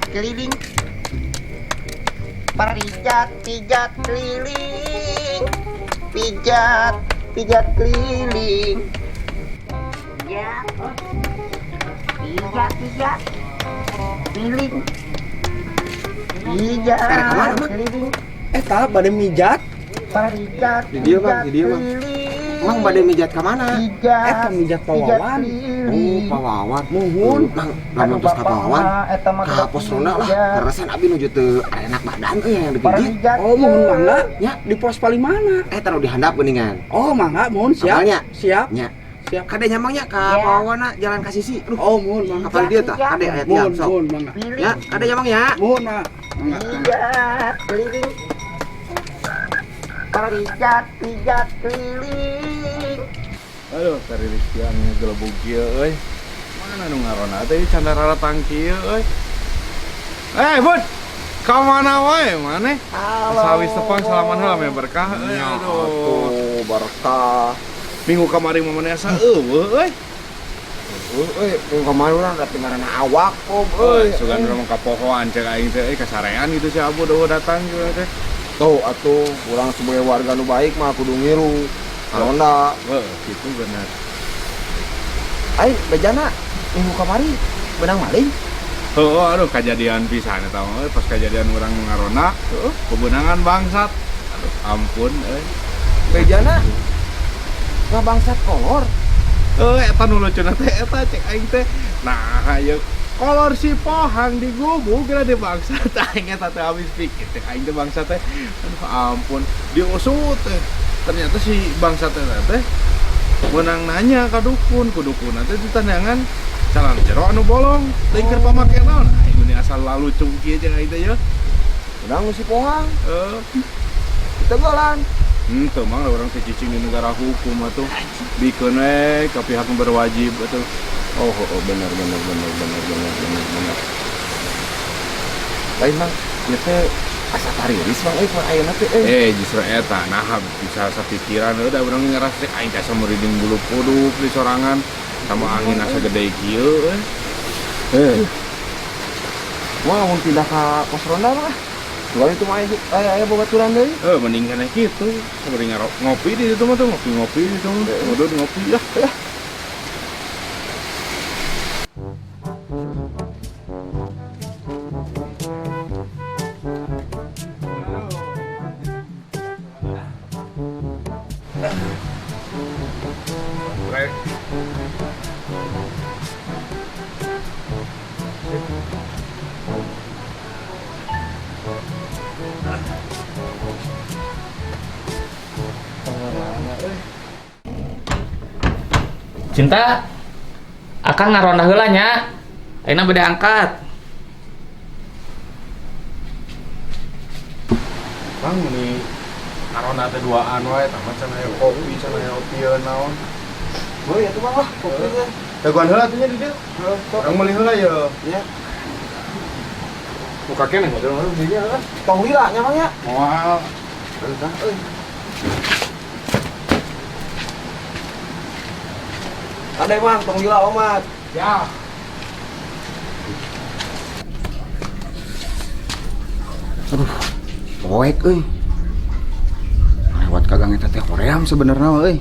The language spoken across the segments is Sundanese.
Keliling. Pijat, pijat keliling. Pijat, pijat keliling. Ya. Pijat, pijat. Keliling. Pijat, Karek kemana, Mang? Keliling. Eta bade mijat. Pijat, Di dieu, Mang, di dieu, Mang. Keliling. Mang bade mijat ka mana? Pijat. Eta mijat pijat pawawan. keliling. Oh, pawawan. Muhun, Mang, lamun tos ka pawawan. Eta mah Ka pos ronda lah. pijat. Karena san abi nuju teu enak badan euy yang dipijit. Pijat. Oh, mohon mangga. Ya. Di pos paling mana? Eta nu dihandap geuningan. Oh, mangga, mohon siap. Apalnya? Siap. Nya. Siap. Kade nya Mang nya ka Ya. pawawanna jalan ka sisi. Aduh, Oh, mohon mangga. kapal dieu tah, kade aya tiang Mohon, sok. mohon mangga. Ya, kade nya Mang ya. Mohon, mangga. Mangga. Mangga. Pijat keliling. Pijat, pijat keliling. Aduh, kariris kieu gelebug kieu euy. Mana nu ngaronda teh can daratang kieu euy. Eh, Bud. Ka mana wae maneh? Halo. Sawis tepang salaman heula meh berkah euy. Aduh. Tuh, berkah. Minggu kamari mah maneh asa eueuh euy. Euy, minggu kamari urang da tinggalan awak kom euy. Sugan urang mah kapohoan cek aing teh euy kasarean gitu si Abu eueuh datang gitu teh. Tuh atuh urang sebagai warga nu baik mah kudu ngilu. Ngaronda. Heuh, kitu bener. Aing bejana minggu kamari benang maling. Heuh, aduh kajadian pisan eta mah euy pas kajadian urang nu ngaronda, Heeh. kebenangan bangsat. Aduh, ampun euy. Bejana ngabangsat kolor. Eta nu lucuna teh eta cek aing teh. Nah, ieu kolor si Pohang digubug geura di bangsat aing eta teh habis pikir cek aing teh bangsat teh. Aduh ampun, diusut teh. Ternyata si bangsat teh teh meunang nanya ka dukun, ku dukun teh ditandangan calana jero anu bolong, teuing keur pamake naon. Aing meni asal lalucu kieu cek aing teh ye. Benang nu si Pohang. Heuh. Ditegolan. Henteu mang urang teh cicing di negara hukum atuh. Bikeun we ka pihak nu berwajib atuh. Oh, oh, oh, benar benar benar benar benar benar benar. Lain Mang, ieu teh asa tariris Mang euy kumaha ayeuna teh euy. Justru eta nah bisa sapikiran euy da urang ngerasa cek aing teh asa merinding bulu kuduk di sorangan sama angin asa gede kieu euy. Eh. Wah, mun pindah ka pos ronda mah. Soalnya itu mah aya aya babaturan deui. Mending kana kitu. Mending ngopi di situ mah tuh, ngopi-ngopi di situ mah. Ngudud ngopi ya. Ya. Rek. Cinta, akang ngaronda heula nya. Ayeuna bade angkat. Bang, meni ngaronda teh duaan wae, tah mah can aya kopi, can aya opieun naon. Heuh, ya tuh Bang lah, kopi teh. Dagoan heula atuh nya di dieu. Heuh, sok. Urang meuli heula ye. Ya. Muka keneh ngobrol di dieu lah. Tong lila nya Mang nya. Moal. Entah euy. Ada Mang, tong lila omat. Ya. Aduh, poek euy. Lewat kagang eta teh hoream sebenarnya euy.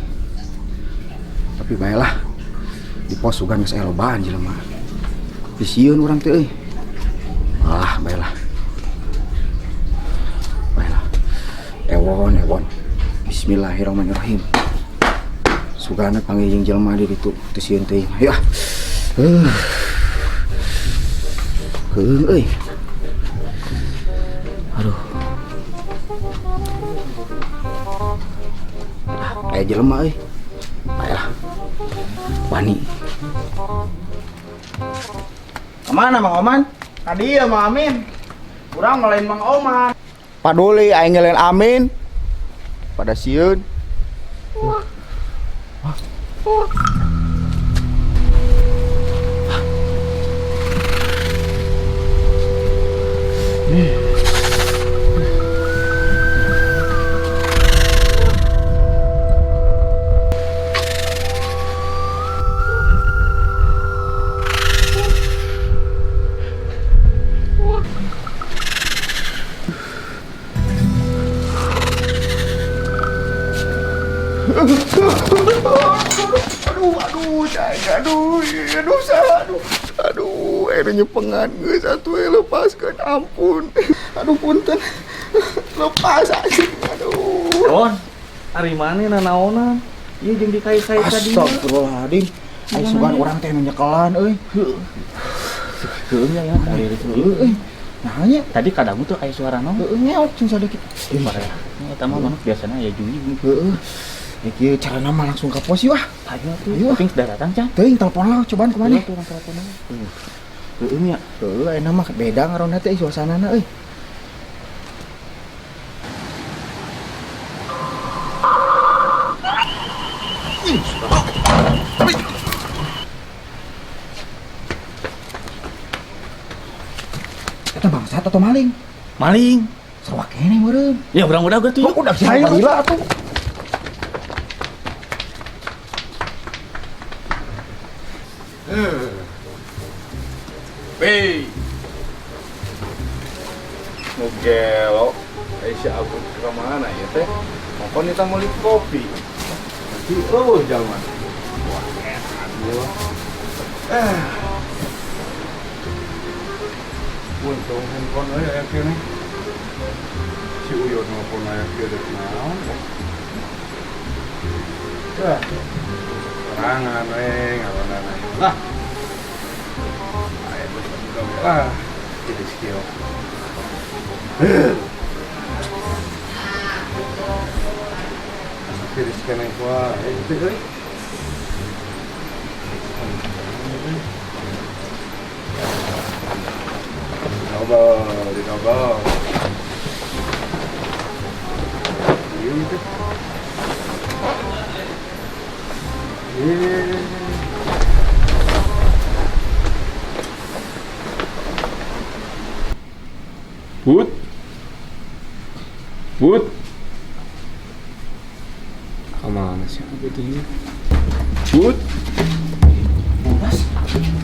Tapi baelah. Di pos sugan geus aya lobaan jelema. Disieun urang teh euy. Ah, baelah. Baelah. Ewon, ewon. Bismillahirrahmanirrahim. Sugana panggil jeung jelema di ditu teu sieun teuing. Hayu ah. Heuh euy. Aduh. Ah, aya jelema euy. Baelah. Wani. Kemana Mang Oman? Tadi ya Mang Amin. Urang ngelain Mang Oman. Paduli aing ngelain Amin. Pada sieun. Aduh, aduh, cai, aduh, aduh, salah, aduh. Aduh, akhirnya nyepengan geus atuh lepaskeun, ampun. Aduh, punten. Lepas aja, aduh. Don, ari maneh nanaonan? Ieu jeung dikait-kait tadi. Astagfirullahaladzim. Ai sugan urang teh nu nyekelan euy. Heueuh nya ya, tadi Heueuh. Nah nya Tadi kadangu tuh aya suara naon? heueuh ngeok cing sadikit. Ih, parah. Eta mah manuk biasana aya juyi. Heueuh. Ya kieu carana mah langsung ka pos yuk ah. Ayo tuh. Ayo. Penting sudah datang, Cang. Teuing telepon lah cobaan kemana? Ayo, urang telepon lah. Heueuh nya. Heueuh ayeuna mah beda ngaronda teh suasanana euy. Eta bangsat atau maling? Maling. Sarua keneh meureun. Ya urang udah tuh. Kok udah bisa gila atuh. Wey. Nu gelo. Eh si Abud ke mana ya teh? Mongkon kita meuli kopi. Nanti eueuh jalma. Wah, enak gua. Eh. Untung handphone euy aya kieu nih. Si Uyun nelpon aya kieu deuk naon. Wah. Sorangan we ngaronana. Lah. Aya geus gawe lah. Jadi skill. Tiris keneh wae itu euy. Double, di double. Ieu itu. Iya. Put. Put. Kemana sih aku tuh ini? Put. Bodas.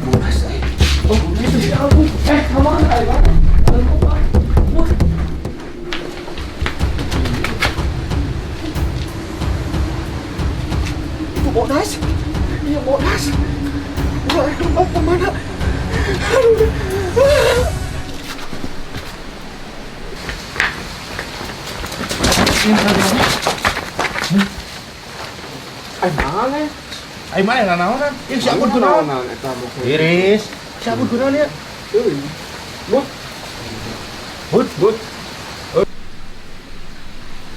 Bodas eh. Oh, itu si Abu. Kemana? Ayo, Itu bodas. Iya bodas. Wah, aduh, mau kemana? Aduh. Ai mana? Ai mana nanaonan? Ih si Abud kunaon? Iris. Si Abud kunaon ya? Euy. Bud. Bud, bud.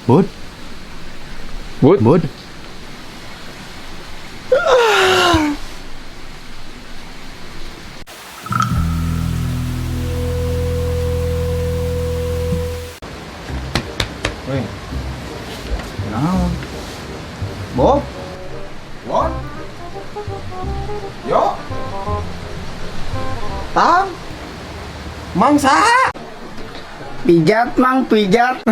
Bud. Bud. Bud. Weh. Naon? Bob. Won. Yo. Tang. Mang saha? Pijat, Mang, pijat.